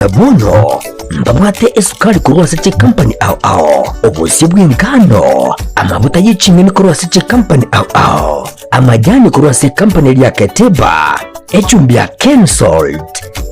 Na bono mbabwate esukari korwa ase chikampani ao ao, obosie bw'engano, amaguta ye ching'eni korwa ase chikampani ao ao, amajani korwa ase ekampani eria ya Keteba, echumbi ya Kensalt,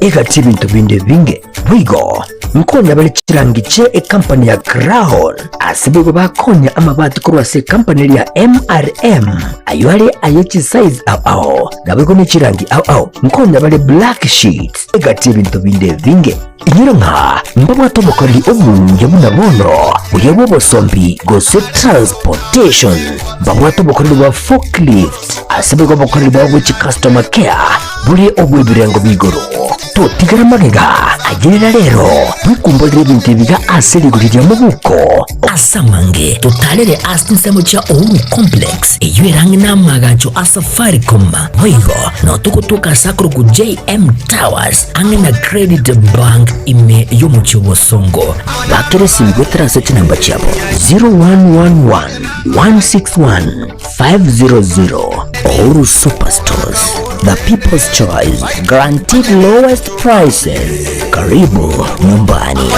egati ebinto binde ebinge. Boigo nkonya bare chirangi chie ekampani ya Crown, ase boigo bakonya amabati korwa ase ekampani eria ya MRM, ayio are aye chisize ao ao, naboigo ne chirangi ao ao. Nkonya bare black sheets. Egati y'ebinto binde ebinge. Inyora ng'a mbabwate obokoreri obuya buna bono, buya bw'obosombi gose transportation. Mbabwate obokoreri bwa forklift, ase boigo obokoreri bwabo bwe chicustomer care bore obw'ebirengo b'igoro. Totigara magega, ayerera rero, bwekumborere ebinto ebiga ase rigori ria mobuko. Ase amange, totarere ase chinsemo chia Uhuru Complex, eyio ere ang'e n'amaagacho a Safaricom. Boigo notogotoka ase akorokwa JM Towers ang'e na Credit Bank ime y'omochie o Bosongo. Bakera esimi goetera ase chinamba chiabo 0111 161 500. Uhuru Superstores, the people's choice, guaranteed lowest prices. Karibu nyumbani.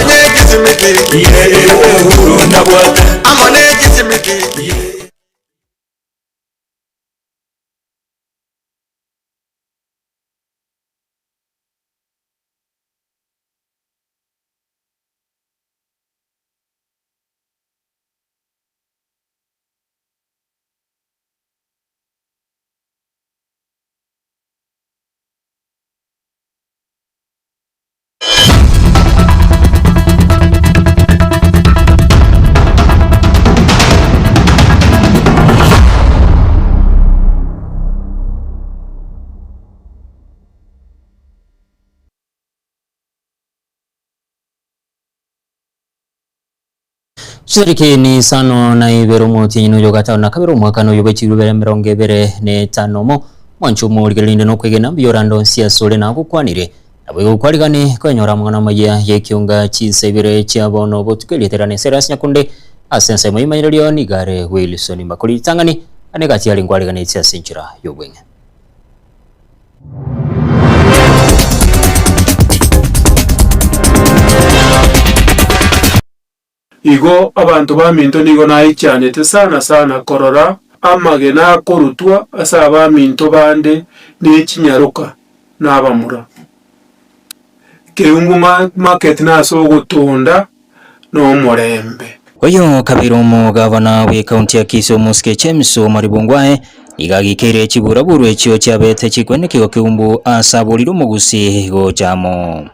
Chitariki ni isano na ibere omotienyi oyo gatano na kabere omwakano oyo bwe chibere emerongo ebere na etano omo mwanche omorigereria inde nokwegena mbuya orande onsi asore nagokwanire Naboigo kwarigane kwenyora amang'ana amaya y'ekionga chinsa ibere chia bono botuko erieta riane Silas Nyakunde ase ensemo y'emanyererio nigo are Wilson Mbakori ritang'ani ane egati are nkwariganetie ase enchera y'obweng'e. Igo abanto baminto nigo naichanete sana sana korora amagena akorutwa ase abaminto bande ne chinyaroka na abamura. Keumbu market nase ogotonda na omorembe. Oyo kabeire omogavana bw'ekaunti ya Kisii Omosike James Omari Bongwae nigo agikeire chiburaburu echio chiabete chikwenekigwa Keumbu ase aborire omogusii gocha amo.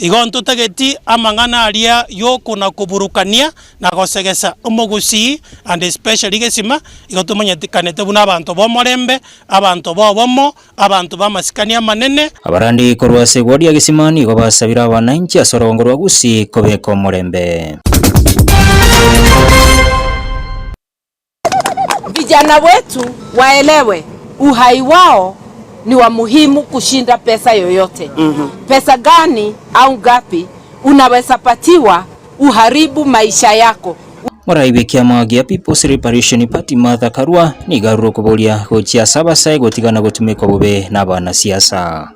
Igo ntotageti amang'ana aria y'okona-koburukania na gosegesa omogusii and especially gesima, igo tomanyekanete buna abanto b'omorembe, abanto b'obomo, abanto b'amasikani amanene. Abarandi korwa ase egwadi ya gesima nigo basabire abananchi ase orogongo rwa Gusii kobeka omorembe. Vijana wetu waelewe uhai wao ni wa muhimu kushinda pesa yoyote. Pesa gani au ngapi unaweza patiwa uharibu maisha yako. Morai bw'ekiama gia People's Liberation Party Martha Karua nigo arure okoboria gochia ase abasae gotigana gotumekwa bobe nabanasiasa.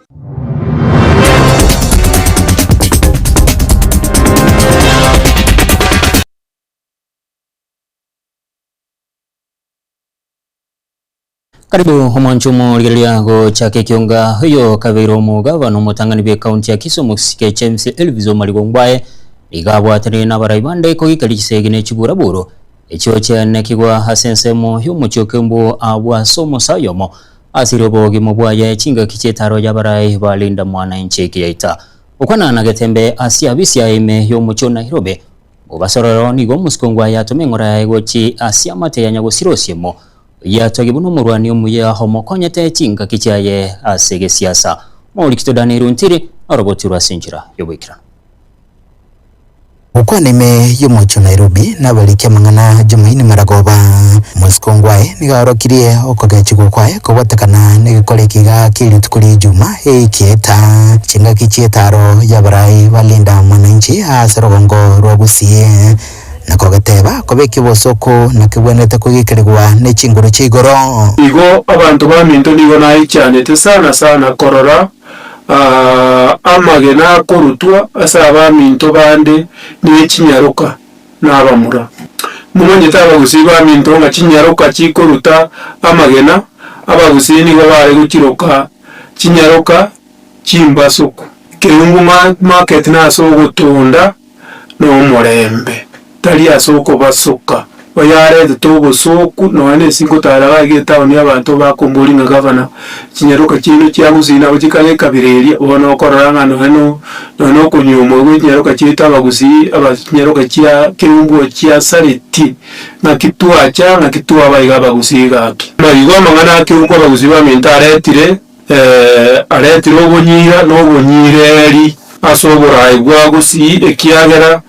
Karibu omwancho omorigereria gochaka ekionga oyo kabeire omogavana omotang'ani bw'ekaunti ya Kisumu Osike James Elvis Omari Gongwae nigo abwatanire nabarai bande kogikeria chisegi ne chiburaburo echio chianekigwa ase ensemo y'omochie o Kembu abwo ase omosae oyomo asire obogima bwaye chingaki chi'etaro y'abarai ba Linda Mwananchi ekiyaita gokwana na Getembe ase abisi yaye ime y'omochie o Nairobi Obasororo nigo omosike aye atoma eng'ora yaye gochia ase amate ya nyagosira osiemo, oyio atogie buna omorwani omuya omokonyete chingaki chiaye ase egesiasa. Omorikito Daniel Ontiri norobotirwe ase enchera y'oboikeranu. Gokwana ime y'omochie o Nairobi nabariki amang'ana Jumaine Maragoba. Omosike ongwae nigo aorokirie okogechigwa kwaye kobwatekana negekora eke iga kie rituko ria Ijuma ekieta chingaki chi'etaro y'abarai ba Linda Mwananchi ase rogongo rwa Gusii. Na kogeteba, Kobeka obosooku nakegwenerete koigekerigwa ne chinguru chia igoro. Igo abanto baminto nigo naichanete sana sana korora amagena akorutwa ase abaminto bande ne chinyaroka na abamura. Momanyete abagusii baminto ng'a chinyaroka chikoruta amagena, abagusii nigo bare gochiroka chinyaroka chimbasuku. Keumbu market nase ogotonda nomorembe, tari ase okobasoka. Oyaretete obosooku nonya na ase ngotaara iga iga etown abanto bakomboria ng'a gavana, chinyaroka chiaino chia gusii nabo chikare ekabira eria, bono okorora ng'a nonya no nonya na okonyuomwa gwe chinyaroka chiaito abagusii aba chinyaroka chia keumbu chiasaretie, ng'aki twacha ng'aki twaba iga abagusii gaki. Igo amang'ana a keumbu abagusii baminto aretire aretire obonyira na obonyireri ase oboraai bwa gusii ekiagera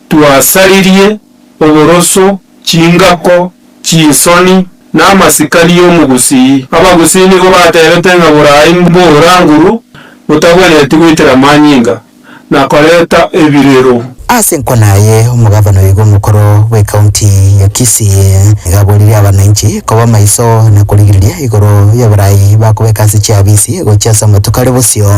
twasaririe oboroso, chingako, chinsoni, na amasikani y'omogusii. Abagusii nigo batebete ng'a boraai mbora nguru botabwenereti goitera amanyinga na koreta ebirero. Ase enkwana aye, omogavana oigo omokoro bw'ecounty ya Kisii nigo aboririe abananchi koba maiso na korigereria igoro y'abarai bakobeka ase chiabisi gochia ase amatuko are bosio,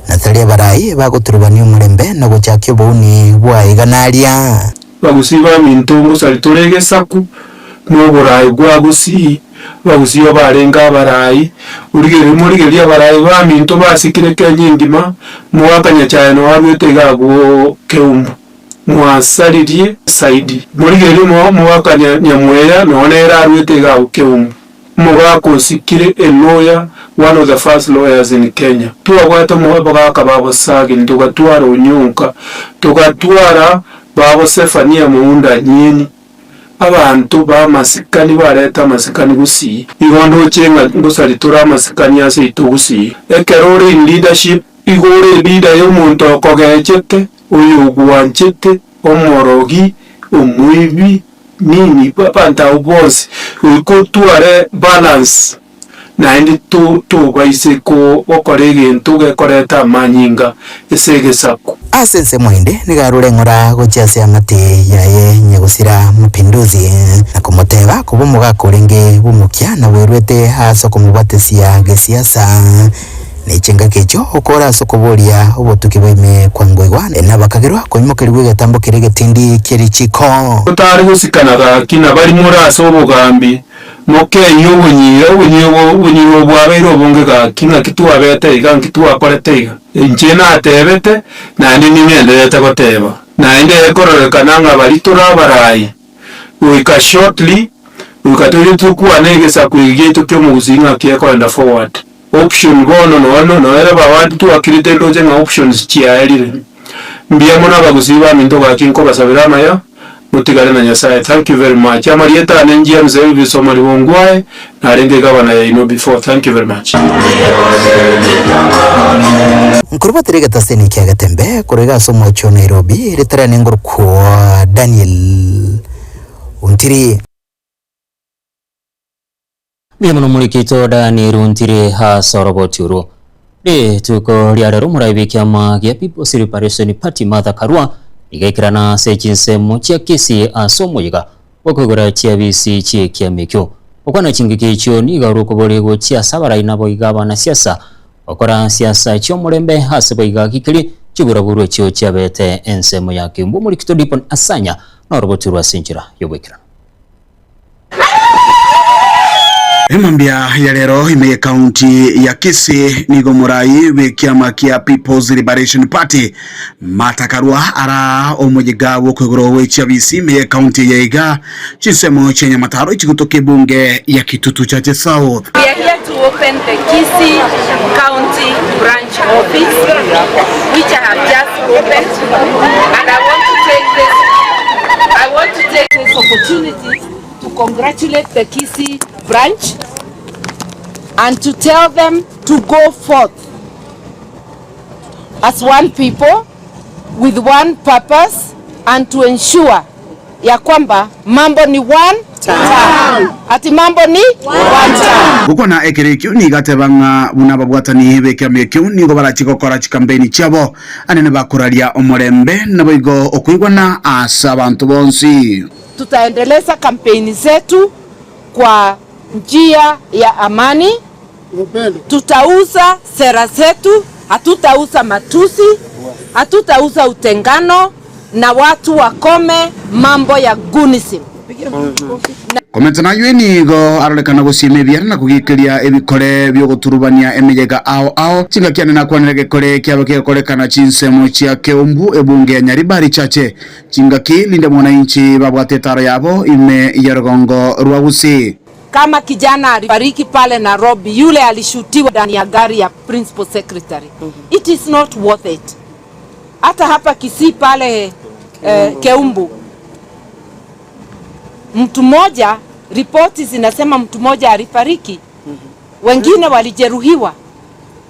na tari abarai bagoturubania omorembe na gochakia obouni bwa iga na aria. Bagusii baminto ngosari tore egesaku na oborai bwa gusii, abagusii obarenge abarai, origereria morigererie abarai baminto basikire Kenya engima, mogaka Nyachae noo arwete iga abwo Keumbu, mwasaririe saidi. Morigererie mo mogaka Nyamweya noo nere arwete iga abwo Keumbu. Omogaka osikire a lawyer, one of the first lawyers in Kenya. Twabwate abagaka ba Bosagini, togatwara Onyonka, togatwara babo Zephania Mounda Nyeni, abanto b'amasikani barete amasikani gusii. Igo ndoche ng'a ngosari tore amasikani ase aito gusii. Ekero ore in leadership, igo ore leader y'omonto okogechete, oyogwanchete, omorogi, omoibi, nini, abanto abwo bonsi, goika otware balance naende to tobaise ko gokora egento gekoreta amanyinga ase egesaku. Ase ensemo ende nigo arure eng'ora gochia ase amate yaye nyagosira Mapinduzi, na komoteba koba omogaka orenge bw'omokia na bwerwete ase okomobwatesia gesiasa. Ne chingaki echio okore ase okoboria obotuki bwa ime kwangoigwa, nabakagerwa koimokerigwa egetambo keria egetindi kie richiiko. Totari gosikana gaki na baria more ase obogambi, mokeyie obonyira, obonyira obo obonyira obo bwabeire obonge gaki, ng'aki twabete iga, nki twakorete iga. Inche natebete, naende ning'endererete goteba, naende ekororekana ng'a baria tore abarai, goika shortly, goika toche tokwane egesaku eke giaito ki'omogusii ng'aki ekoenda forward. Option bono nono noere bawadi twakirete ndoche ng'a options chiaerire. Mbuya mono abagusii baminto gaki nkobasabera amaya motigare na Nyasaye thank you very much amarieta ane James Elvis Omariba Ongwae narenge gavana yaino before thank you very much. Nkorubatera egetaseni kia Getembe korwa iga ase omochie o Nairobi, ritara nengorokwa Daniel Ontiri. Mbuya mono omorikito Daniel Ontiri ase oroboti orwo. Rituko ria rero omorai bw'ekiama gia People's Liberation Party Martha Karua rigaikerana ase chinsemo chia Kisii ase omoyega bw'okoigora chiabisi chi'ekiama ekio. Gokwana chingaki echio nigo arokoboria gochia ase abarai naboigo abanasiasa gokora siasa chi'omorembe ase boigo agikiri chiguraburwa echio chiabete ensemo ya Keumbu. Omorikito Dipon Asanya noroboti orwo ase enchera y'oboikeranu. Emambia ya rero ime y'ekaunti ya Kisii nigo omorai bw'ekiama kia People's Liberation Party Martha Karua ara omoyega bw'okoigorwa gwe chiabisi ime y'ekaunti eye iga chinsemo chia Nyamataro chigotoka ebunge ya Kitutu Chache South. We are here to open the Kisii County Branch Office which I have just opened and I want to take this I want to take this opportunity to congratulate the Kisii branch and to tell them to go forth as one people with one purpose and to ensure ya kwamba mambo ni one. Term. Ati mambo ni one term. Gokwana ekero ekio nigo ateba ng'a buna ababwatani b'ekiama ekio nigo barachie gokora chikampeini chiabo anene bakoraria omorembe naboigo okoigwana ase abanto bonsi. Tutaendeleza kampeni zetu kwa njia ya amani, tutauza sera zetu, hatutauza matusi, hatutauza utengano na watu wakome mambo ya gunism. Komenta naywe nigo arorekana gosiema ebiara na kogikeria ebikore bi'ogoturubania emeyega ao ao. Chingaki ane nakwanire egekore kiabo kegokorekana chinsemo chia Keumbu, ebunge ya Nyaribari Chache. Chingaki rinde mwananchi babwate etaro yabo ime y'orogongo rwa Gusii. Kama kijana alifariki pale Nairobi, yule alishutiwa ndani ya gari ya principal secretary. It is not worth it. Hata hapa Kisii pale eh, Keumbu mtu mmoja, ripoti zinasema mtu mmoja alifariki, wengine walijeruhiwa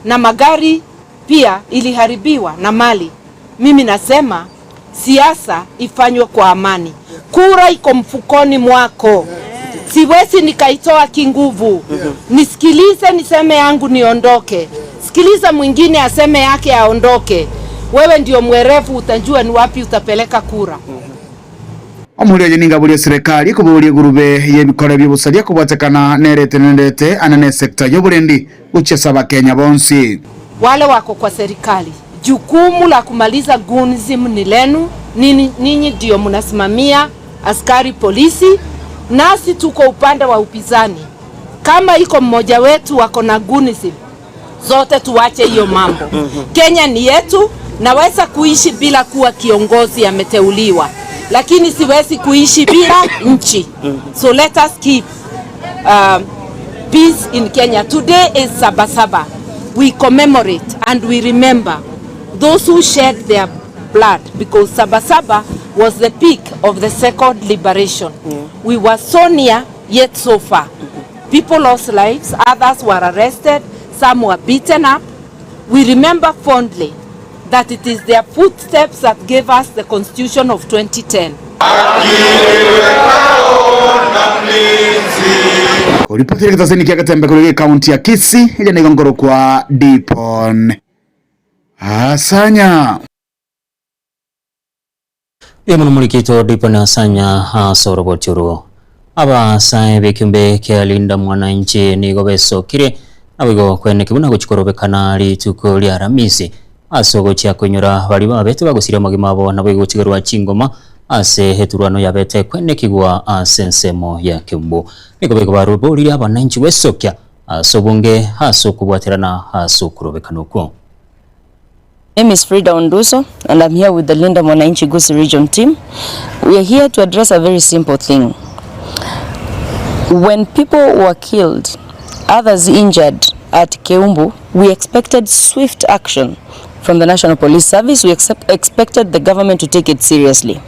na magari pia iliharibiwa na mali. Mimi nasema siasa ifanywe kwa amani. Kura iko mfukoni mwako, siwezi nikaitoa kinguvu. Nisikilize niseme yangu niondoke, sikiliza mwingine aseme yake aondoke. Wewe ndio mwerevu, utajua ni wapi utapeleka kura. Omoria oye ninga borie eserekari koboria egurube y'ebikore bi'obosaria kobwatekana nere etenenerete ane n'esector y'oborendi gochia ase abakenya bonsi. Wale wako kwa serikali, jukumu la kumaliza gunism ni lenu, ninyi ndio mnasimamia askari polisi, nasi tuko upande wa upinzani. Kama iko mmoja wetu wako na gunism, zote tuwache hiyo mambo. Kenya ni yetu, naweza kuishi bila kuwa kiongozi ameteuliwa, lakini siwezi kuishi bila nchi. So let us keep peace in Kenya. Today is Sabasaba. We commemorate and we remember those who shed their blood because Sabasaba was the peak of the second liberation. We were so near yet so far. People lost lives, others were arrested, some were beaten up. We remember fondly that it is their footsteps that gave us the Constitution of 2010. Koripotire getaseni kia Getembe korwa ekaunti ya Kisii, eria nigo nkorokwa Dipon Asanya. Mbuya mono morikito Dipon Asanya ase oroboti orwo. Abasae b'ekeombe kia Linda Mwananchi nigo besokire naboigo kweneki buna gochia korobekana rituko ria Aramisi ase ogochia koinyora baria babete bagosiria amagima abo naboigo gochigerwa chingoma ase eturwano yabete kwenekigwa ase ensemo ya Keumbu. Nigo boigo baroboririe abananchi gwesokia ase obonge ase okobwaterana ase okorobekana okwo. name is Frida Onduso and I'm here with the Linda Mwananchi Gusii Region team. We are here to address a very simple thing. When people were killed, others injured at Keumbu, we expected swift action from the National Police Service. We expected the government to take it seriously.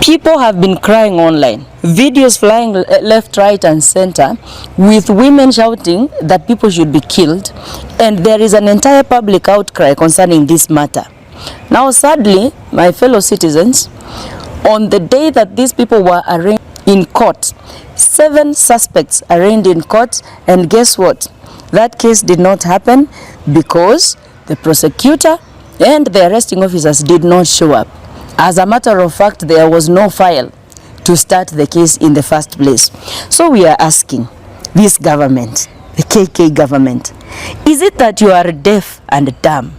People have been crying online, videos flying left, right and center with women shouting that people should be killed, and there is an entire public outcry concerning this matter. Now sadly, my fellow citizens, on the day that these people were arraigned in court, 7 suspects arraigned in court, and guess what? That case did not happen because the prosecutor and the arresting officers did not show up. As a matter of fact, there was no file to start the case in the first place. So we are asking this government, the KK government, is it that you are deaf and dumb?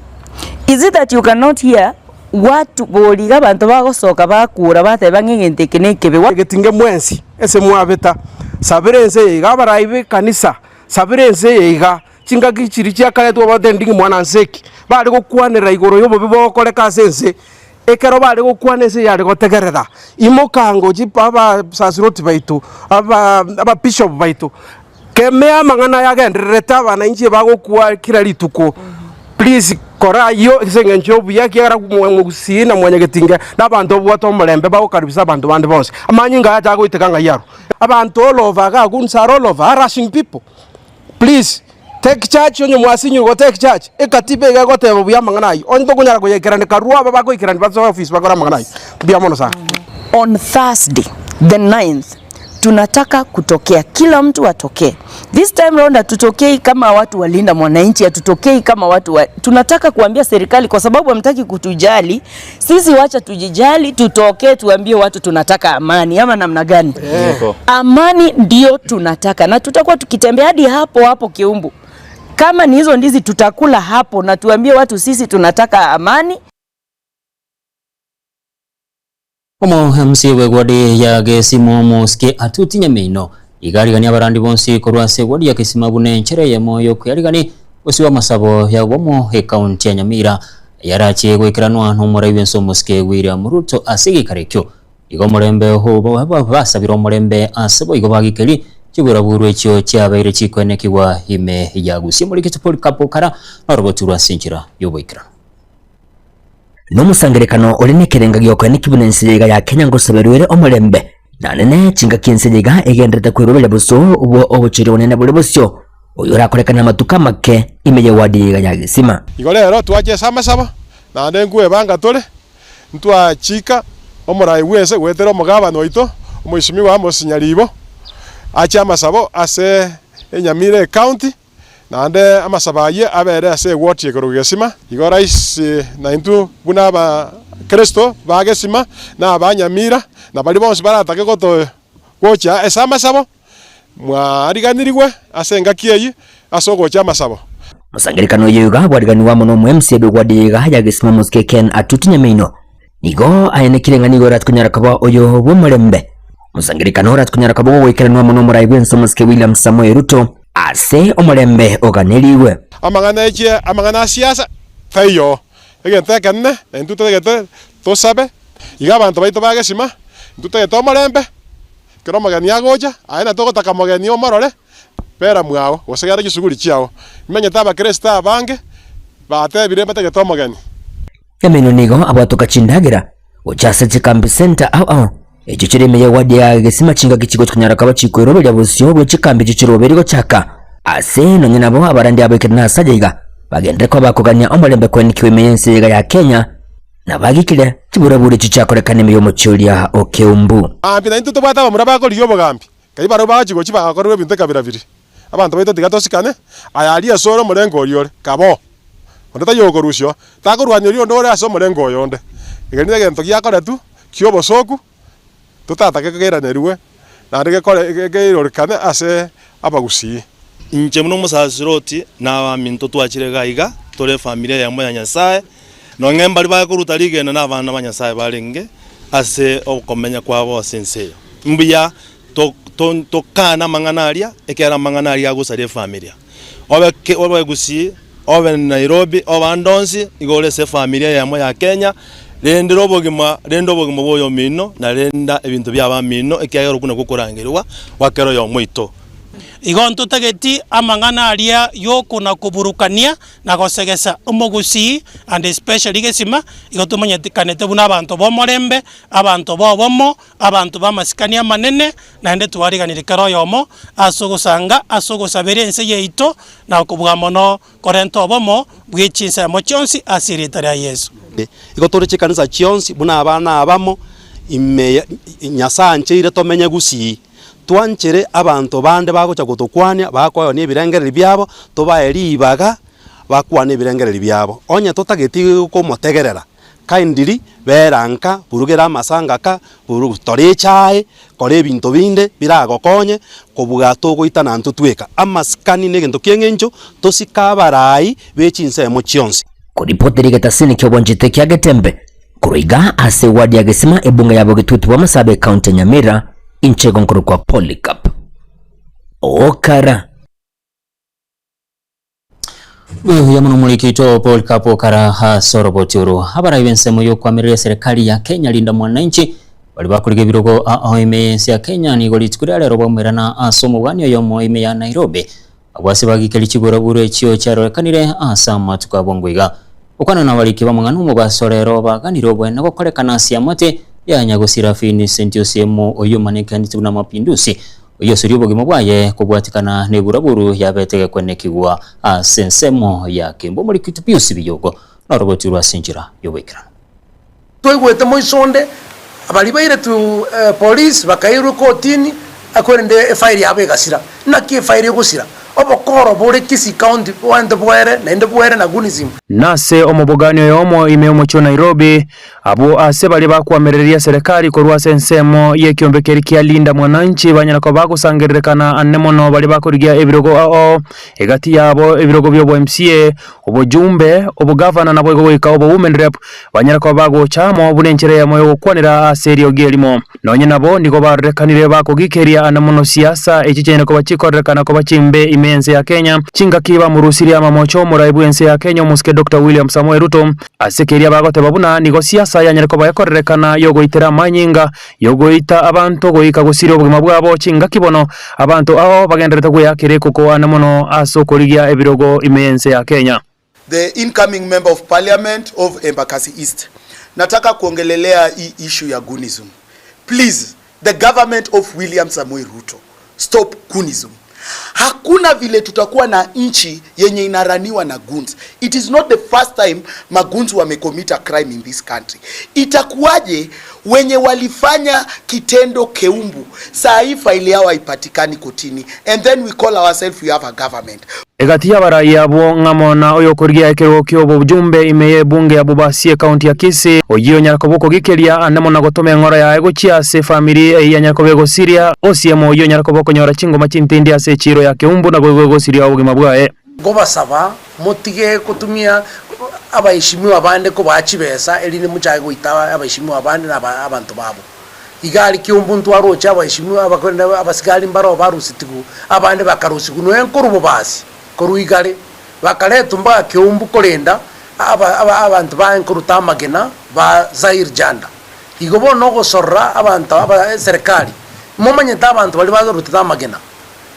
Is it that you cannot hear what boriga bantu bagosoka bakura bateba ng'a egento eke na ekebe? Egetinge mwensi ase mwabeta, sabera ense eye iga, abarai b'ekanisa, sabera ense eye iga. Chingaki chiria chia kare twabwate nding'i mwana nse eki, bare gokwanera igoro y'obobe bogokoreka ase ense, ekero bare gokwana ense yare gotegerera. Imoka ngochia abasasiroti baito, aba ababishop baito, kemea amang'ana aya agendererete abananchi bagokwa kera rituko, please kora ayio ase eng'encho ya obuya ekiagera omogusii na mwanyagetinge na abanto babwate omorembe bagokaribisa abanto bande bonsi. Amanyinga aya tagoiteka ng'ai arwo. Abanto all over iga goons are all over harassing people. Please take charge onye mwasinyirwe go take charge, ekatiba iga egoteba buya amang'ana ayio, onye tokonyara koyaikerania karue aba bagoikerania basoe office bakore amang'ana ayio. Mbuya mono sana. On Thursday the 9th, Tunataka kutokea, kila mtu atokee. This time round hatutokei kama watu walinda mwananchi, hatutokei kama watu wa... tunataka kuambia serikali kwa sababu hamtaki kutujali sisi, wacha tujijali, tutokee tuambie watu tunataka amani, ama namna gani? Yeah. Amani ndio tunataka, na tutakuwa tukitembea hadi hapo hapo Kiumbu. Kama ni hizo ndizi tutakula hapo, na tuambie watu sisi tunataka amani. Omo MC bw'egwadi ya Gesimo Mosque atuti Nyamino igarigani abarandi bonsi korwa ase egwadi ya Gesima buna enchera eyemo yokweyarigani gose amasabo ya bomo ekaunti ya Nyamira yarache goikeranwa n'omorai bwense Omosike William Ruto ase egekaro ekio igo omorembe obo basabire omorembe ase boigo bagikeri chiburaburwa echio chiabeire chikoenekigwa ime ya Gusii Omorikito Polycarp Okara norobotu rwa ase enchera y'oboikeranu. Nomosangererekano ore nekerenga gi'okoenekia buna ense yaiga ya Kenya ngosaberwa ere omorembe, na nene chingaki ense yaiga egendererete kweroberia boso bwo obochori obonene bore bosio, oyo orakorekane amatuko amake ime y'ewadi yaiga ya Gesima. Igo rero twache ase amasabo, naende nkwebanga tore, ntwachika omorai bw'ense goetera omogabana oito, Omoisimigwa Amos Nyaribo, ache amasabo ase Enyamira Ecounty, Naende amasabo ayio abere ase egwoti ekorokwa Gesima. Igo rais naintwe buna Abakristo ba Gesima na aba Nyamira, na baria bonsi baratake goto gocha ase amasabo, mwariganirigwe ase engaki eyio ase ogocha amasabo. Mosangererekano oyo iga bwariganigwe amo nomo-MC bw'egwadi iga ya Gesima Omosike Ken Atuti Nyamino. Nigo aenekire ng'a nigo orati konyara koba oyo bw'omorembe. Omosangererekano orati konyara koba ogoikeranwa amo nomorai bw'ense Omosike William Samoei Ruto ase omorembe oganerigwe. Amang'ana echie amang'ana a siasa taiyo. Egento ekenene na intwe totagete tosabe, iga abanto baito ba gesima, intwe totagete omorembe, ekero omogeni agocha, aye na togotaka mogeni omorore, bera mwao, gose genda chisuguri chiao. Nimenyete abakristo abange, batebire mbatagete omogeni. Emenwa nigo abwatoka chindagera gocha ase chikambi center ao ao echio chire ime y'ewadi ya Gesima chingaki chigochi konyara koba chikoiroberia bosio bwe chikambi echio chiroberie gochaka ase nonye nabo abarandi abaikire na asaja iga bagenderere koba bakogania omorembe kwenekiwa ime y'ense iga ya Kenya na bagikire chiburaburi echio chiakorekana ime y'omochie oria o Keumbu. Mambia naintwe tobwate abamura bakorigia obogambi, kai barabwo bagochia gochia bagakorerwa ebinto ekabira biria. Abanto baito tiga tosikane, aye aria ase ore omorengo oria ore, kaba oo. Onde taiyo okorusia oo, takorwania oria onde ore ase omorengo oyonde. Ekeri negento giakoretwe ki'obosooku, totatake keiranerigwe naende gekore keirorekane ase abagusii. Inche buna omosasiroti na abaminto twachire iga iga, tore efamiri eyemo ya Nyasae, nonye mbaria bakoruta rigena na abana ba Nyasae barenge ase okomenya kwabo ase ense eye. Mbuya tokane amang'ana aria, ekiagera amang'ana aria agosaria efamilia. Obe ke obe Gusii, obe Nairobi, obe ande onsi, igo ore ase efamilia eyemo ya Kenya, rendera obogima renda obogima bwa oyomino, na renda ebinto bia abamino, ekiagera okwo nakwo okorangerigwa gwa kera oyomo oito. Igo ntotageti amang'ana aria y'okona-koburukania na gosegesa omogusii and especially gesima, igo tomanyekanete buna abanto b'omorembe, abanto b'obomo, Abanto b'amasikani amanene, naende twariganirie kera oyomo ase ogosanga ase ogosabera ense yaito, na okobua mono korenta obomo bwe chinsemo chionsi ase erieta ria Yeso. Igo tore chikanisa chionsi buna abana abamo ime Nyasae ancheire tomenye gusii, twanchere abanto bande bagocha gotokwania bakoeonia ebirengererio biabo, tobae ribaga bakwane ebirengererio biabo. Onye totageti komotegerera. Kindly bera nka, burugera amasangaka, buru tora echae, kora ebinto binde biragokonye kobua togoitana intwe tweka. Amasikani negento kieng'encho, tosike abarai be chinsemo chionsi. Koripotera egetasini ki'obwanchete kia Getembe korwa iga ase ewadi ya Gesima ebunge ya Bogetutu bw'Amasabe ekaunti ya Nyamira, inche igo nkorokwa Polycarp Okara. Buya mono omoriki oito Paul Kapo kara ase oroboti oro. Abarai b'ensemo y'okoamerera eserekari ya Kenya Linda Mwananchi bari bakoriga ebirogo ao ime y'ense ya Kenya nigo rituko ria rero baumerana ase omobwani oyomo ime ya Nairobi. Abwo ase bagikeria chiburaburo echio chiarorekanire ase amatuko a bwango iga. Gokwana nabariki b'amang'ana omobaso rero baganire oboene gokorekana ase amate ya nyagosira Vincent Osiemo oyio omanyekanete buna Mapinduzi Oyosoria obogima bwaye kobwatikana neburaburu yabete gekwenekigwa ase ensemo ya kemba omorikiti Pius Biyogo noroboti rwa ase enchera y'oboikeranu. Twaigwete moiso onde, baria bairetwe police bakairwa ekotini, Korende efairi yabo egasira. Naki efairi egosira? Obokoro bore Kisii County bogente bwere naende bwere na Gunism. Nase omobogani oyomo ime y'omochie o Nairobi, abwo ase baria bakoamerereria serikali korwa ase ensemo y'ekiombe keria kia Linda Mwananchi banyara koba bagosangererekana ane mono baria bakorigia ebirogo ao egati yabo ebirogo bia obo-MCA, obojumbe, obogavana naboigo goika obo-women rep banyare koba bagocha amo buna enchera eyemo y'ogokwanera ase eriogi erimo. Nonye nabo nigo barorekanire bakogikeria ane mono siasa echi chianyare koba chikorerekana koba chimbe ime y'ense ya Kenya, chingaki bamorusirie amamocho omorai bw'ense ya Kenya omosike Doctor William Samoei Ruto ase keria bagoteba buna nigo siasa yanyare koba ekorerekana yogoitera amanyinga yogoita abanto goika gosiria obogima bwabo chingaki bono abanto ao bagendererete gweakera ekoko ane mono ase okorigia ebirogo ime y'ense ya Kenya. The incoming member of parliament of Embakasi East. Nataka kuongelelea hii issue ya Gunism. Please, the government of William Samoei Ruto, stop Gunism. Hakuna vile tutakuwa na nchi yenye inaraniwa na goons. It is not the first time magoons wamecommit a crime in this country. Itakuwaje wenye walifanya kitendo Keumbu saa hii faili yao haipatikani kotini and then we call ourselves we have a government. Egati y'abarai abwo ng'amo na oyokorigia ekerogo ki'obojumbe ime y'ebunge ya Bobasi ekaunti ya Kisii, oyio onyare koba okogikeria ande mono na gotoma eng'ora yaye gochia ase efamiri eyio yanyare koba egosiria osiemo oyio onyare koba okonyora chingoma chintindi ase echiiro ya Keumbu naboigo egosiria obogima bwaye. Nkobasaba motige gotumia abaeshimiwa bande kobaa chibesa, erinde mochake goita abaeshimiwa bande na abanto babo. Iga aria Kiumbu ntwaroche abaeshimiwa abakorende abasigari mbaroo barusetigwe, abande bakarusigwa nonya nkorwa bobasi, korwa igare, bakaretwa mpaka Kiumbu korenda abanto baye nkoruta amagena ba Zair Janda. Igo bono ogosorora abanto aba eserekari, momanyete abanto baria barutete amagena,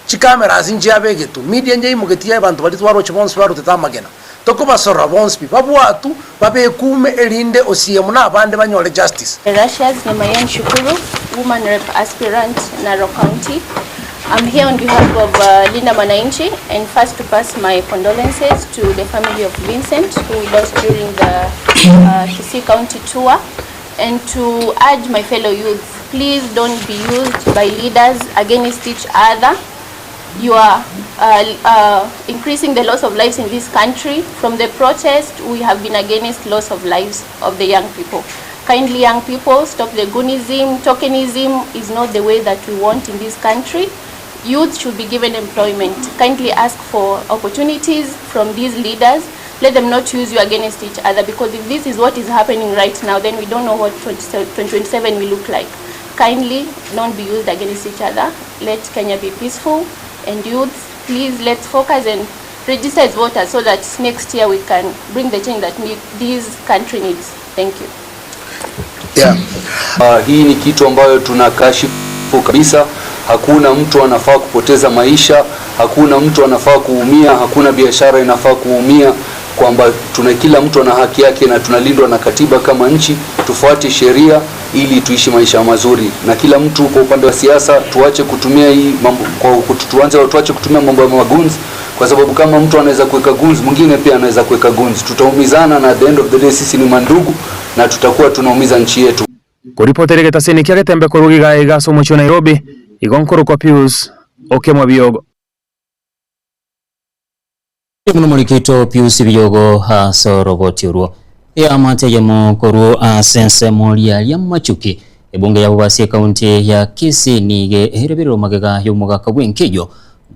Chicameras nchiabegetwe, media nyaimogetie abanto baria twaroche bonsi barutete amagena. Tokobasorora bonsi pi, babwatwe, babekume erinde osiemo na abande banyore justice. Erashias Lemayian Shukuru, Woman Rep Aspirant, Narok County. I'm here on behalf of uh, Linda Mwananchi and first to pass my condolences to the family of Vincent who we lost during the uh, Kisii County tour and to urge my fellow youths, please don't be used by leaders against each other. You are uh, uh, increasing the loss of lives in this country. From the protest, we have been against loss of lives of the young people. Kindly, young people, stop the goonism. Tokenism is not the way that we want in this country. Youth should be given employment. Kindly ask for opportunities from these leaders. Let them not use you against each other because if this is what is happening right now, then we don't know what 2027 will look like. Kindly don't be used against each other. Let Kenya be peaceful. And youth, please let's focus and register as voters so that next year we can bring the change that this country needs. Thank you. Yeah. Uh, hii ni kitu ambayo tunakashifu kabisa. Hakuna mtu anafaa kupoteza maisha, hakuna mtu anafaa kuumia, hakuna biashara inafaa kuumia, kwamba tuna kila mtu ana haki yake na tunalindwa na katiba kama nchi. Tufuate sheria ili tuishi maisha mazuri, na kila mtu kwa upande wa siasa tuache kutumia hii mambo kwa tuanze tuache kutumia mambo ya maguns, kwa sababu kama mtu anaweza kuweka guns, mwingine pia anaweza kuweka guns, tutaumizana na at the end of the day sisi ni mandugu na tutakuwa tunaumiza nchi yetu. Koripotera egetaseni kia Getembe korwa iga iga ase omochie o Nairobi, igo nkorokwa Pius Okemwa Biogo. Muno morikito Pius Biogo ase oroboti orwo. Eamate eyemo korwa ase ensemo riaria Machuki ebunge ya Bobasi ekaunti ya Kisii nigo ereberire magega y'omogaka bw'enkeyo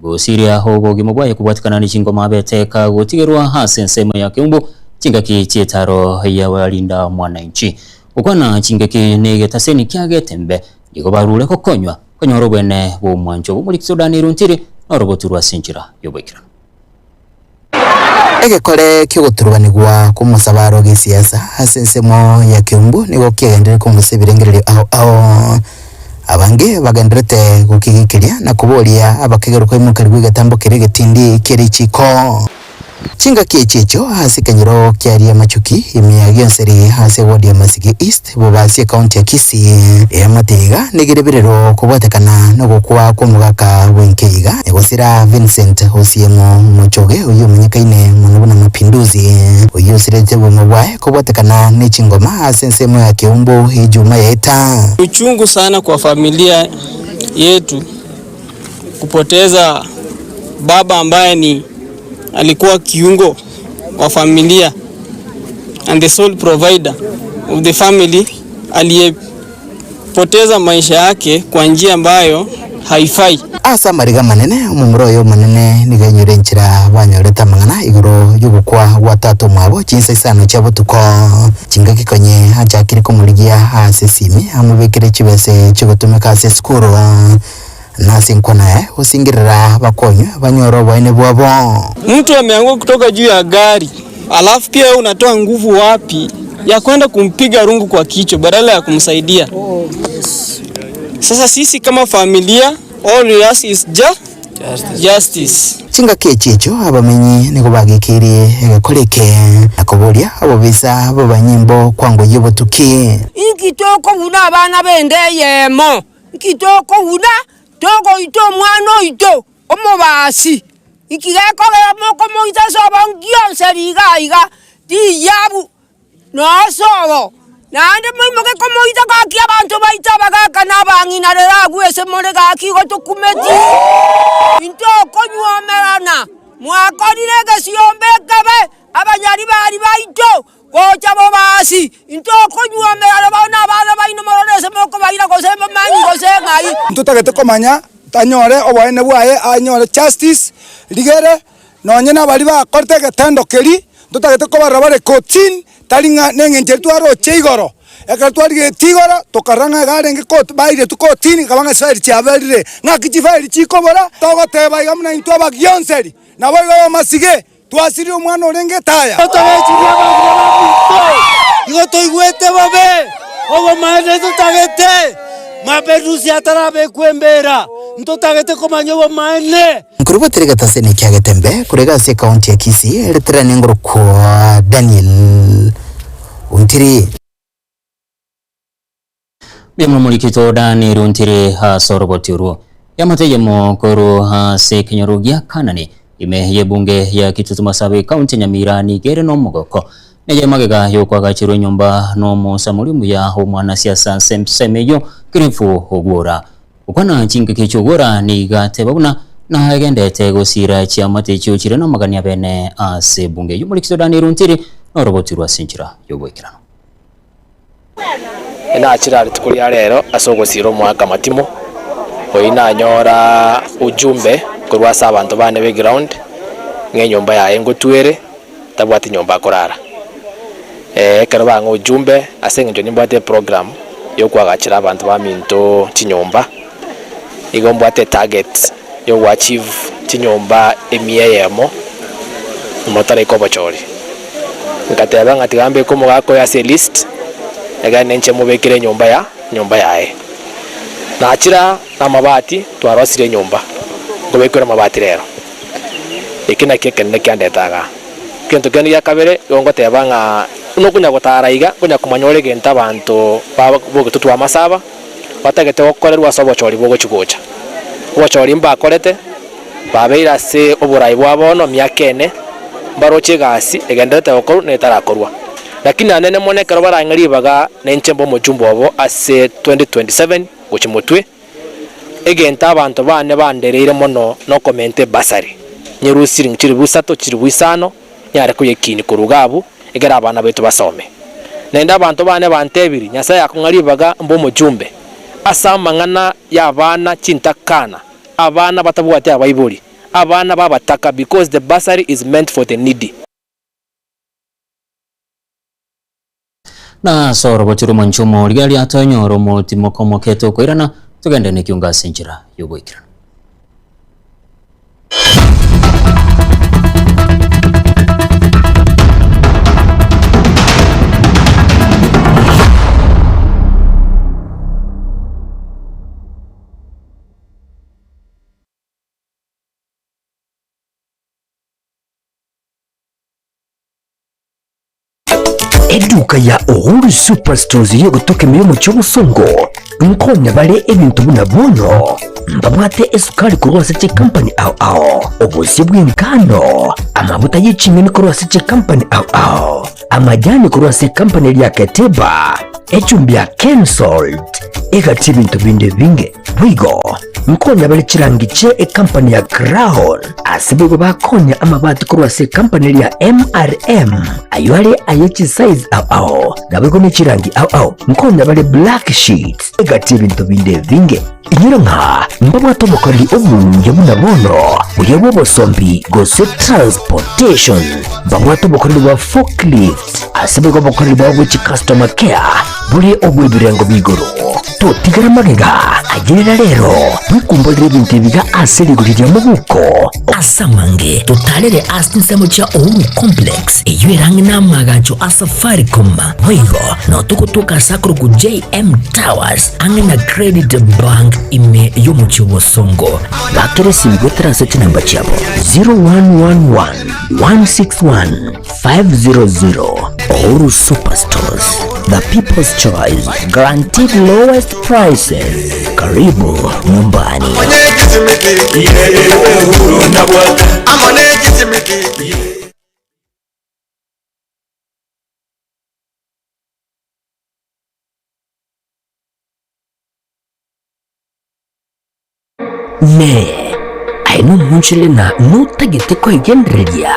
gosiria obogima bwaye kobwatikana ne chingoma abete kagotigerwa ase ensemo ya Keumbu chingaki chietaro ya barinda mwananchi gokwana chingaki ne egetaseni kia Getembe nigo barure gokonywa konyora obwene bw'omwancho bw'omorikito Daniel Ontiri na oroboti rwa ase enchera y'oboikeranu. Egekore ki'ogoturubanigwa kw'omosabaro g'esiasa ase ensemo ya Kiumbu nigo kiagenderire kongusa ebirengererio ao ao. Abange bagendererete gokigikiria na koboria abakegerwa koimokerigwa egetambo keria egetindi kie richiiko. Chingaki echi echio ase ekenyoro kia Riamachuki, ime ya Gionseri ase eward ya Masige East, Bobasi ecounty ya Kisii. Eamate iga negereberero kobwatekana nogokwa kw'omogaka bw'enka iga nyagosira Vincent Osiemo Mochoge oyio omanyekaine mono buna Mapinduzi oyio osirete obogima bwaye kobwatekana ne chingoma ase ensemo ya Keumbu ejuma yaeta. Uchungu sana kwa familia yetu. kupoteza baba ambaye ni alikuwa kiungo wa familia and the sole provider of the family aliyepoteza maisha yake kwa njia ambayo haifai. Ase amariga amanene, omomura oye omonene nigo ainyore enchera banyorete amang'ana igoro y'ogokwa gwa tata omwabo chinsa isano chia botuko. Chingaki konye achakire komorigia ase esimi amobekere chibese chigotumeka ase esukuru, na ase enkwana yaye gosingerera bakonywe banyore oboene bwabo. Mtu ameanguka kutoka juu ya gari, alafu pia wewe unatoa nguvu wapi ya kwenda kumpiga rungu kwa kichwa badala ya kumsaidia? Sasa sisi kama familia, all we ask is justice. Chingaki echi echio abamenyi nigo bagekeirie egekora eke, na koboria abobisa b'abanyimbo kwangoyia obotuki. Inki tokobuna abana b'enda eyemo? Inki tokobuna togoita omwana oito omobasi? Inki gekogera mokomoita ase obongi gionsi riga aiga riyabu nosobo? Naende moimoke komoita gaki abanto baito abagaka na abang'ina rero agwo ase more gaki igo tokumeti. Intokonyuomerana, mwakorire egesiomba ekebe, abanyaribari baito Gocha bobasi, intokonyuomerana bono abana baino morore ase mokobaira gose momanyi gose ng'ai. Ntotagete komanya tanyore oboene bwaye anyore justice rigere nonye nabaria bakorete egetendo keria ntotagete kobarora bare kotini tari ng'a neng'encho eria twaroche igoro. Ekero twarigetie igoro tokarora ng'a iga arenge koti bairetwe kotini ekaba ng'a chifairi chiaberire. Ng'aki chifairi chikobora? Togoteba iga buna intwe abagionseri naboigo abamasige Twasirire omwana orenge etaya. Tobechirie abamura baminto, igo toigwete bobe, obomaene totagete, maberusi atarabekwa embera, ntotagete komanya obomaene. Nkorobotire egetaseni kia Getembe korega ase ekaunti ya Kisii ereterane ngorokwa Daniel Ontiri. Mbuya morikito Daniel Ontiri ase oroboti orwo. Yamate eyemo korwa ase ekenyoro gia Kanani ime y'ebunge ya Kitutu Masaaba ekaunti ya Nyamira nigo ere nomogoko neye magega yokoagacherwa enyomba nomosamori omuya omwanasiasa ase ensemo eyio Cliff Ogwora. Gokwana chingaki chi'ogwora nigo ateba buna nagendete gosiira chiamate echio chire namagani abene ase ebunge eyio. Morikito Daniel Ontiri noroboti rwa ase enchera y'oboikeranu. Nachire rituko ria rero ase ogosiira omwaka amatimo, oyio nanyora ujumbe korwa ase abanto bane b'eground, ng'a enyomba yaye ngotwere, tabwati nyomba akorara. Ekero bang'a ujumbe, ase eng'encho nimbwate eprogram ya okoagachera abanto baminto chinyomba, nigo mbwate etarget ya ogoachieve chinyomba emia eyemo, nyuma taraika obochori. Ngateba ng'a tiga mbeke omogaka oyo ase elist, egere ninche mobekere enyomba ya nyomba yaye. Nachire aa namabati, twarosirie enyomba, nkobekerwe amabati rero. Eki nakio ekenene kiandete igaa. Egento kende gia kabere, igo ngoteba ng'a buna okonya gotara iga, nkonya komanya ore egento abanto ba bogetutu b'amasaba, batagete gokorerwa ase obochori bogochi gocha. Obochori mbakorete. Babeire ase oborai bwa bono emiaka ene, mbaroche egasi egendererete gokorwa na etarakorwa. Lakini naende mono ekero barang'e ribaga nainche mbe omochumba obo ase 2027 gochia motwe, egento abanto bane bandereire mono nokomenta ebasari, nyerusie siringi chilifu isato, chilifu isano, nyare koyekinia korwa iga abwo, ekero abana baito basome. Naende abanto bane bantebirie, Nyasae akong'a ribaga mbe omochumbe ase amang'ana y'abana chintakana. Abana batabwati abaibori, abana b'abataka because the bursary is meant for the needy. Na ase orogochi rw'omonche omoria aria tonyore omotimoko omoke tokoirana, togende nekiungo ase enchera y'ogoikeranu. Eduka ya Uhuru Superstores y'ogotoka ime y'omochie obosongo nkonya bare ebinto buna bono mbabwate esukari korwa ase chikampani ao ao, obosie bw'engano, amabuta ye ching'eni korwa ase chikampani ao ao. Amajani korwa ase ekampani eria ya Keteba, echumbi ya Kensalt, egati ebinto binde ebinge. Boigo nkonya bare chirangi chie ekampani ya Crown, ase boigo bakonya amabati korwa ase ekampani eria ya MRM, ayio are aye chisize ao ao, naboigo ne chirangi ao ao. Nkonya bare black sheets, egati ebinto binde ebinge. Inyora ng'a mbabwate obokoreri obuya buna bono, buya bw'obosombi gose transportation. Mbabwate obokoreri bwa forklift, ase boigo obokoreri bwabo bwe chicustomer care bore obw'ebirengo bia igoro. Totigara magega, ayerera rero, bwekumborere ebinto ebiga ase rigori ria mobuko. Ase amange, totarere ase chinsemo chia Uhuru Complex, eyio ere ang'e n'amaagacho a Safaricom. Boigo, nao togotoka ase akorokwa JM Towers, ang'e na Credit Bank ime y'omochie o Bosongo. Bakera esimi goetera ase chinamba chiabo 0111 161 500. Uhuru Superstores, the people's choice, guaranteed lowest prices. Karibu nyumbani. Ne, aye nomonchore na notagete koegendereria,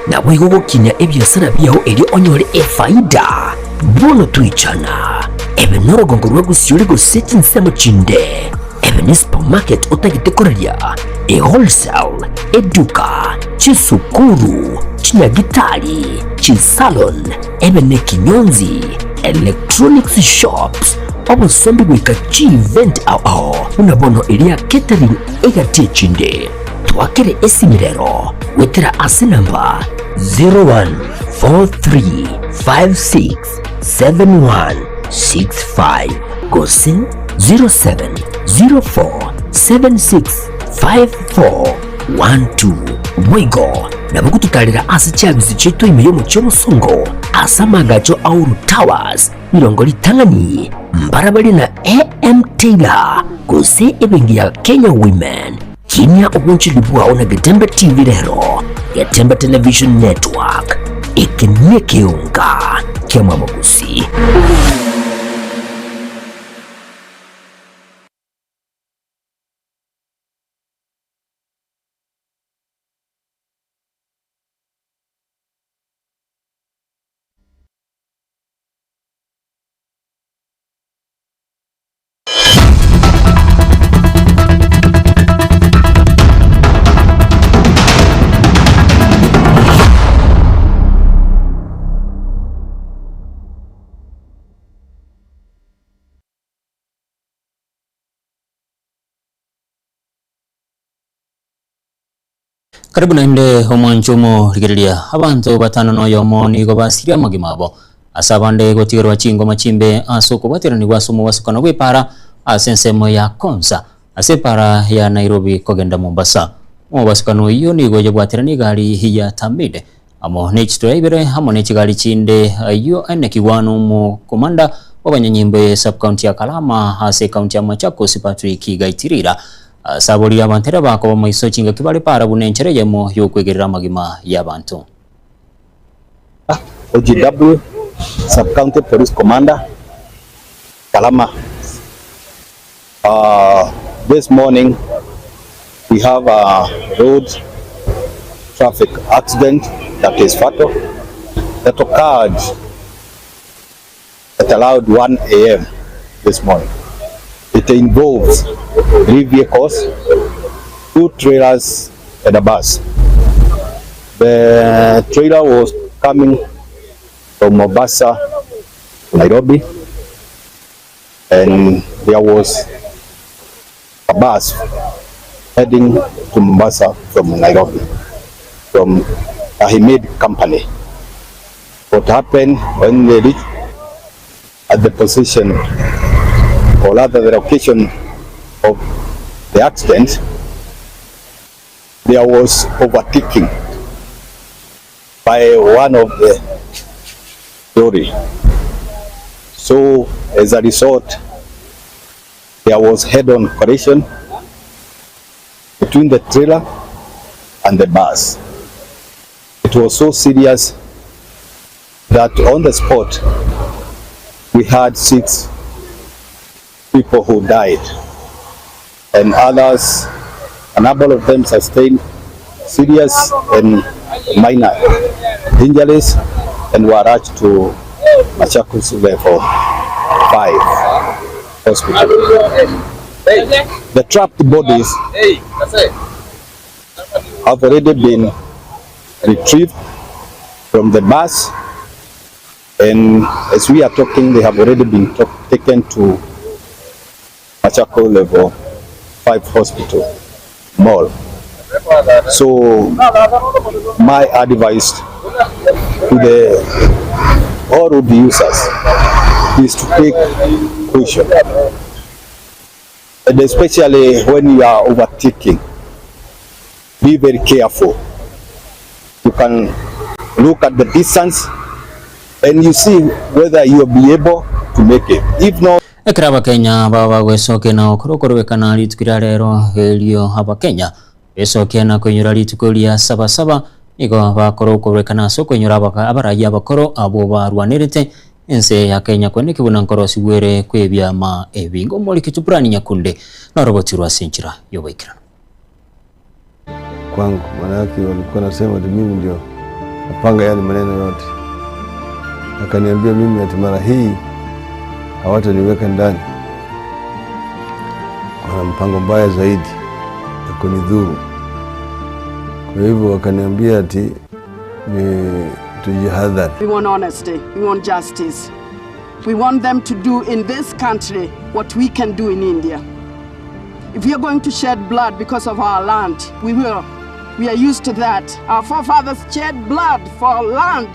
naboigo gokinia ebiasara biao erio onyore efaida. Bono toichana, ebe norogongo rwa gosiori gose chinsemo chinde, ebe ne supermarket otagete koraria, e wholesale, eduka, chisukuru, chinyagitari, chisalon, ebe nekinyonzi, electronics shops, obosombi goika chievent ao ao buna bono eria catering egati echinde. Twakere esimi rero goetera ase namba 0143567165 gose 0704765412. Boigo nabo gototarera ase chiabisi chiaito ime y'omochie omosongo ase amagacho a Uhuru Towers, rirongo ritang'ani, mbarabare na AM Taylor gose ebenki ya Kenya Women. Kinia obonchori bwao na Getembe TV rero, Getembe Television Network, eke nekeonga ki'amabogosi. Karibu naende omwancho omorigereria. Abanto batano na oyomo nigo basirie amagima abo, ase abande gotigerwa chingoma chimbe ase okobwateranigwa ase omobasukano bw'epaara ase ensemo ya Konza ase epaara ya Nairobi kogenda Mombasa. Omobasukano oyio nigo oyebwateranie egari ya Tamid amo ne chitoya ibere amo ne chigari chinde ayio ainekigwa nomokomanda bw'abanyanyimbo ye sub-county ya Kalama ase ecounty ya Machakos Patrick Gaitirira. Ase aborie abanto ere bakoba maiso chingaki bare para buna enchera eyemo y'okwegerera amagima y'abanto. OGW, Sub-County Police Commander, Kalama. This morning we have a road traffic accident that is fatal that occurred at around 1 a.m. this morning. It involves 3 vehicles, 2 trailers and a bus. The trailer was coming from Mombasa to Nairobi, and there was a bus heading to Mombasa from Nairobi, from a Hamid company. What happened when they reached at the position, or rather the location of the accident, there was overtaking by one of the lorry. So as a result, there was head-on collision between the trailer and the bus. It was so serious That on the spot we had 6 people who died and others, a number of them sustained serious and minor injuries and were rushed to Machakos level 5 hospital. The trapped bodies have already been retrieved from the bus and as we are talking they have already been taken to Machakos level 5 hospital mall. So my advice to the all road users is to take caution, and especially when you are overtaking, be very careful. You can look at the distance and you see whether you will be able to make it. If not, Ekero Abakenya baba bagwesokia na gokora okoruekana rituko ria rero, erio Abakenya besokia na koinyora rituko ria Sabasaba, nigo bakora okoruekana ase okoinyora abarai abakoro abwo barwanerete ense ya Kenya kweneki buna nkorosigwa ere kw'ebiama ebinge. Omoriki Brian Nyakunde norogotirwe ase enchera y'oboikeranu. Kwangu maanake walikuwa nasema ati mimi ndio napanga yale maneno yote. Akaniambia mimi ati mara hii hawataniweka ndani, wana mpango mbaya zaidi ya kunidhuru. Kwa hivyo wakaniambia ati ni tujihadhari. We want honesty. We want justice. We want them to do in this country what we can do in India. If we are going to shed blood because of our land, we will. We are used to that. Our forefathers shed blood for land.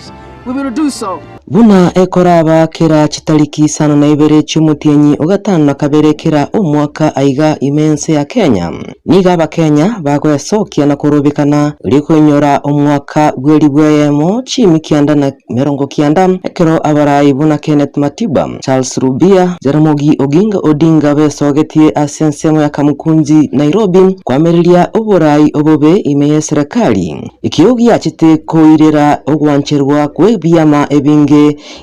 We will do so. Buna ekoraba kera chitariki isano na ibere chi'omotienyi o gatano na kabere kera omwaka aiga ime ense ya Kenya. Nigo abakenya bagoesokia na korobekana rikoinyora omwaka bw'eribu eyemo chimi kianda na merongo kianda ekero abarai buna Kenneth Matiba, Charles Rubia, Jaramogi Oginga Odinga besogetie ase ensemo ya Kamukunji Nairobi kwamereria oborai obobe ime y'eserekari. Ekio giachete koirera ogwancherwa kw'ebiama ebinge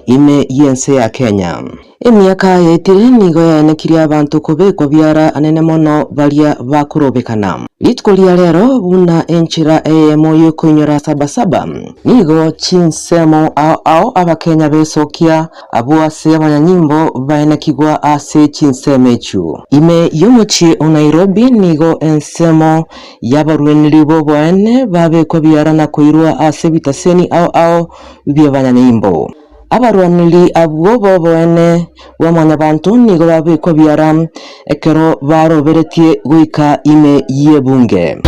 ime y'ense ya Kenya. Emiaka yaetire nigo yaenekirie abanto kobekwa biara anene mono baria bakorobekana. Rituko ria rero buna enchera eyemo y'okoinyora Sabasaba nigo chinsemo ao ao abakenya besokia abwo ase abanyanyimbo baenekigwa ase chinsemo echio. Ime y'omochie o Nairobi nigo ensemo y'abarweneri b'oboene babekwa biara na koirwa ase ebitaseni ao ao bi'abanyanyimbo. Abarwaneri abwo b'oboene bwa mwanyabanto nigo babekwa biara ekero baroberetie goika ime y'ebunge.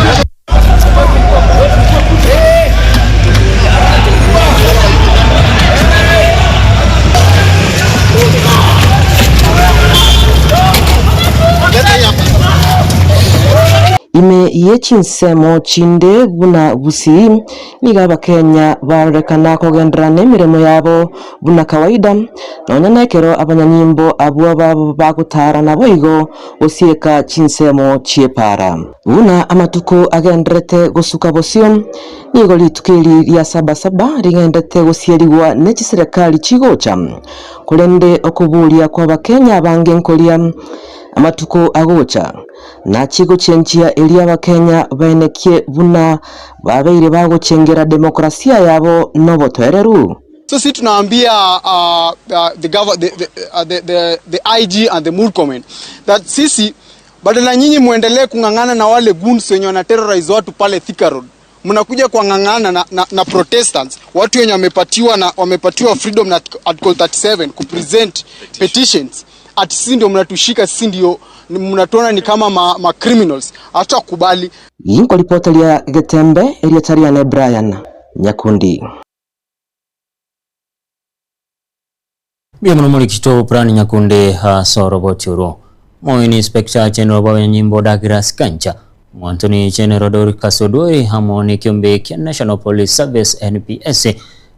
Ime ye chinsemo chinde buna Gusii nigo abakenya barorekana kogenderera na emeremo yabo buna kawaida nonya na ekero abanyanyimbo abwo babo bagotara naboigo gosieka chinsemo chi'epara. Buna amatuko agenderete gosuka bosio nigo rituko eri ria Sabasaba rigendete gosierigwa ne chiserekari chigocha korende okoboria kwa abakenya abange nkoria amatuko agocha nachigochenchia eria abakenya baenekie buna babeire bagochengera demokrasia yabo nobotoereru. So sisi tunaambia the, the, the, the, the, the IG and the Murkomen that sisi badala nyinyi muendelee kung'ang'ana na wale goons wenye wana terrorize watu pale Thika Road, mnakuja kuang'ang'ana na, na, na Protestants, watu wenye wamepatiwa na wamepatiwa freedom na Article 37 kupresent petitions, ati sisi ndio mnatushika, sisi ndio mnatuona ni kama ma, ma criminals. Hatutakubali. Yinko ripota ria Getembe eria ne Brian Nyakundi. Mbuya muno muri Brian Nyakundi ase oroboti oro. Moini Inspector General bw'abanyanyimbo Douglas Kanja, Anthony General Dorcas Odoi amo n'ekiombe kia National Police Service NPS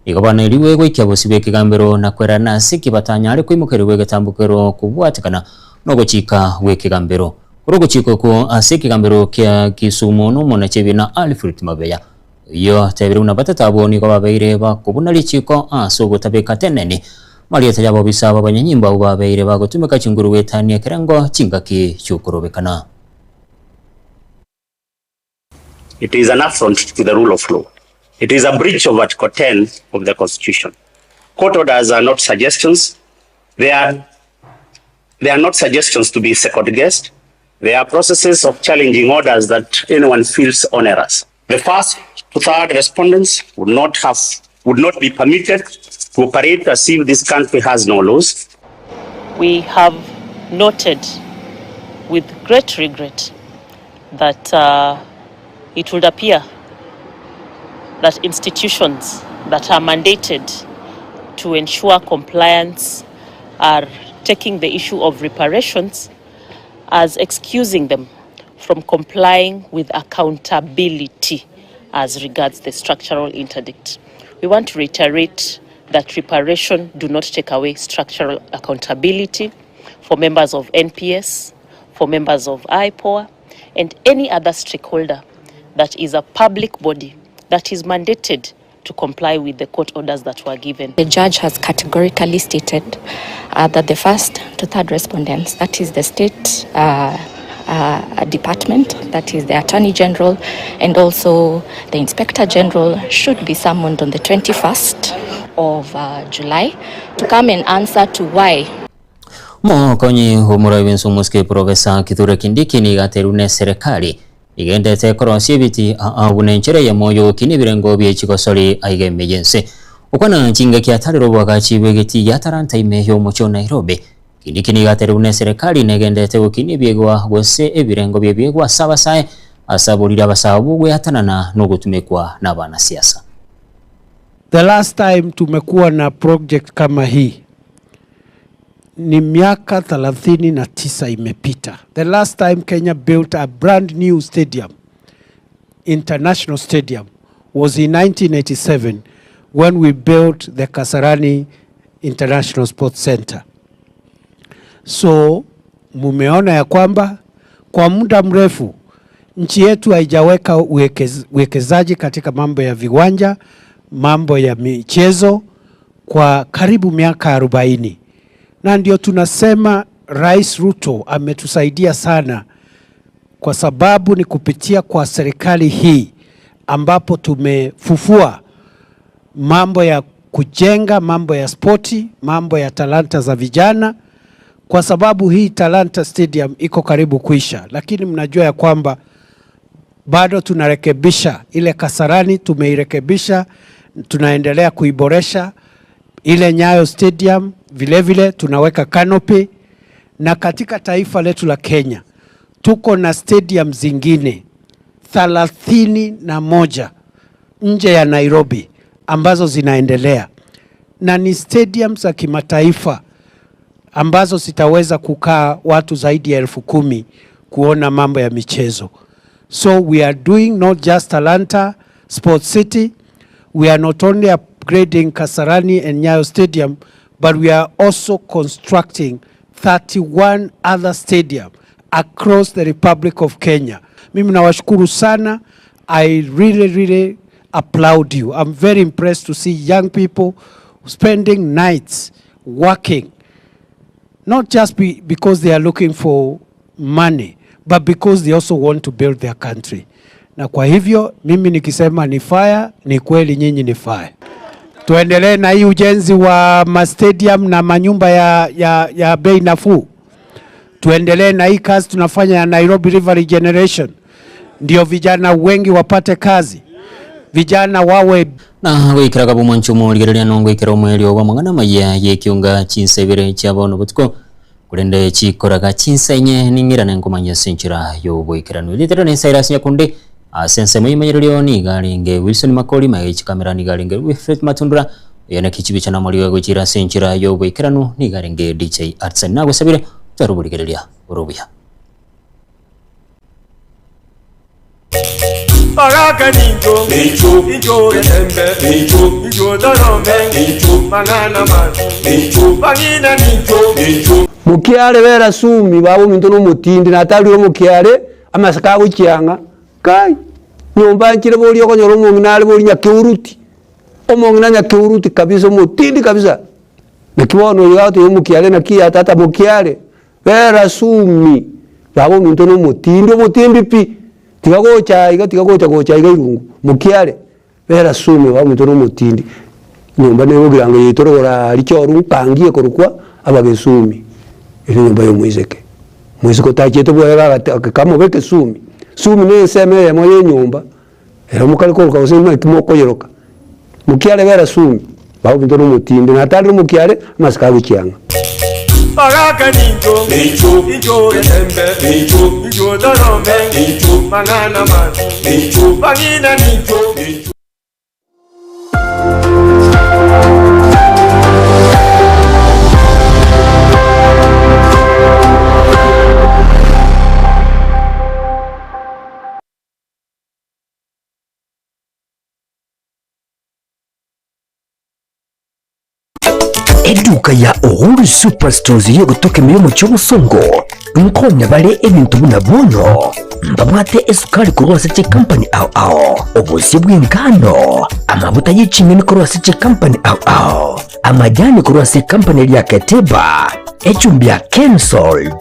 nigo baneriwe goikia bosibwa ekegambero na kwerana ase kibatanyare koimokerigwa egetambokero kobwatekana nogochika gwa ekegambero. Korwa ogochika okwo ase ekegambero kia Kisumu nomonachebia na Alfred Mabeya. Oyio atebire buna batato abwo nigo babeire bakobuna richiko ase ogotabeka teneni marieta y'abobisa b'abanyanyimbo abwo babeire bagotumeka chinguru goetania ekerengo chingaki chi'okorobekana. It is an affront to the rule of law. It is a breach of Article 10 of the Constitution. Court orders are not suggestions. They are, they are not suggestions to be second guessed. They are processes of challenging orders that anyone feels onerous. The first to third respondents would not have would not be permitted to operate as if this country has no laws. We have noted with great regret that uh, it would appear that institutions that are mandated to ensure compliance are taking the issue of reparations as excusing them from complying with accountability as regards the structural interdict. We want to reiterate that reparation do not take away structural accountability for members of NPS, for members of IPOA, and any other stakeholder that is a public body that is mandated to comply with the court orders that were given. The judge has categorically stated uh, that the first to third respondents, that is the state uh, uh, department, that is the Attorney General, and also the Inspector General, should be summoned on the 21st of uh, July to come and answer to why Omokonyi omorai bw'ense omosike Professor Kithure Kindiki nigo aterwe n'eserekari Igendete korosia ebiti aa buna enchera eyemo y'ogokina ebirengo bie chigosori aiga ime y'ense. Okwana chingaki atarire oboagachi bw'egetii gia Talanta ime y'omochie o Nairobi. Kindiki nigo aterire buna eserekari negendete gokina ebiegwa gose ebirengo bi'ebiegwa ase abasae ase aborire abasae abwo gweatanana nogotumekwa nabanasiasa. The last time tumekuwa na project kama hii ni miaka 39 imepita. The last time Kenya built a brand new stadium, international stadium, was in 1987 when we built the Kasarani International Sports Center. So mumeona ya kwamba kwa muda mrefu nchi yetu haijaweka uwekezaji katika mambo ya viwanja, mambo ya michezo kwa karibu miaka 40, na ndio tunasema Rais Ruto ametusaidia sana, kwa sababu ni kupitia kwa serikali hii ambapo tumefufua mambo ya kujenga, mambo ya spoti, mambo ya talanta za vijana, kwa sababu hii Talanta Stadium iko karibu kuisha, lakini mnajua ya kwamba bado tunarekebisha ile Kasarani, tumeirekebisha, tunaendelea kuiboresha ile Nyayo Stadium, vilevile vile, tunaweka canopy, na katika taifa letu la Kenya tuko na stadium zingine 31 nje ya Nairobi ambazo zinaendelea na ni stadium za kimataifa ambazo zitaweza kukaa watu zaidi ya 10,000 kuona mambo ya michezo. So we are doing not just Talanta Sports City, we are not only upgrading Kasarani and Nyayo Stadium, but we are also constructing 31 other stadium across the Republic of Kenya. Mimi nawashukuru sana. I really, really applaud you. I'm very impressed to see young people spending nights working, not just because they are looking for money, but because they also want to build their country. Na kwa hivyo mimi nikisema ni fire, ni kweli nyinyi ni fire. Tuendelee na hii ujenzi wa ma stadium na manyumba ya, ya, ya bei nafuu. Tuendelee na hii kazi tunafanya ya Nairobi River Regeneration, ndio vijana wengi wapate kazi, vijana wawe na gwikiraga bomwancho omorigereria nongwikera omwerio bwa amang'ana amaya y'ekiunga chinsa ibere chia bono botuko korende chikoraga chinsa inye ning'irane nkomanya ase enchera y'oboikeranu. Rietero ne Cyrus Nyakundi ase ensemo y'emenyererio niga arenge Wilson Makori maega chikamera niga arenge Wilfred Matundura oyo naki chibicha na amarigo agochira ase enchera y'oboikeranu niga arenge DJ Artsen. Nagosabire otware oborigereria bore obuya. Baraka ninjo, ninjo embe, ninjo dorome, manana mazi, bangina ninjo. Mokiare b'Erasumi baba ominto nomotindi, natarire omokiare amasaka agochiang'a kai. Nyomba nchire boria okonyora omong'ina are boria nyakeuruti, omong'ina nyakeuruti kabisa omotindi kabisa. Naki bono oyo agotebia omokiare naki ya tata mokiare, bera sumi, baba ominto na omotindi omotindi pi, tiga gocha aiga tiga gocha gocha aiga irungu, mokiare, bera sumi baba ominto na omotindi. Nyomba nere ogirango yaito rogoro aria choru nkangi ekorokwa abagesumi, ere enyomba ya omoiseke. Moiseke otachiete bwoye gagate kamobeke sumi, sumi na ensemo eyemo ya enyomba. Ere omokare koroka gose naki mokoyeroka, mokiare bera sumi, baba ominto nomotindi, natarire omokiare, amasiko agochia ang'e. Bagaka nincho, incho etembe, incho torome, mang'ana mabi, bang'ina nincho. Eduka ya Uhuru Superstores y'ogotoka emeremo chi'obosongo nkonya bare ebinto buna bono mbabwate esukari korwa ase chikampani ao ao, obosie bw'engano, amabuta ye ching'eni korwa ase chikampani ao ao, amajani korwa ase ekampani eria ya Keteba, echumbi ya Kensalt,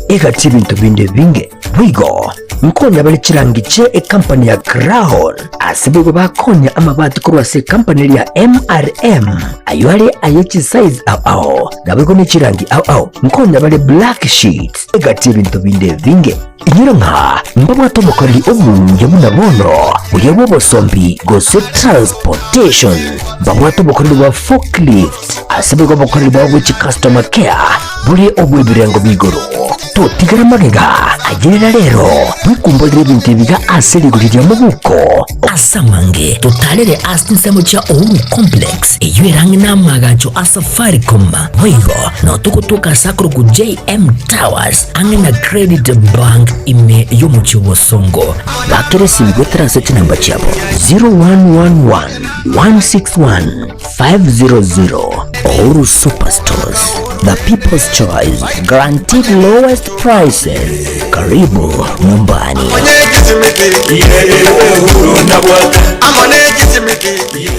egati ebinto binde ebinge. Boigo nkonya bare chirangi chie ekampani ya Crown, ase boigo bakonya amabati korwa ase ekampani eria ya MRM, ayio are aye chisize ao ao, naboigo ne chirangi ao ao. Nkonya bare black sheets, egati ebinto binde ebinge. Inyora ng'a mbabwate obokoreri obuya buna bono, buya bw'obosombi gose transportation. Mbabwate obokoreri bwa forklift, ase boigo obokoreri bwabo bwe chicustomer care bore obw'ebirengo b'igoro. Totigera magega, ayerera rero, bwekumborere ebinto ebiga ase rigori ria mobuko. Ase amange, totarere ase chinsemo chia Uhuru Complex, eyio ere ang'e n'amaagacho a Safaricom. Boigo, nao togotoka ase akorokwa JM Towers, ang'e na Credit Bank ime y'omochie o Bosongo. Bakera esimi goetera ase chinamba chiabo 0111 161 500. Uhuru Superstores, the people's choice, guaranteed lowest prices. Karibu nyumbani. Amone kisimiti, yeah, Uhuru na bwate. Amone kisimiti.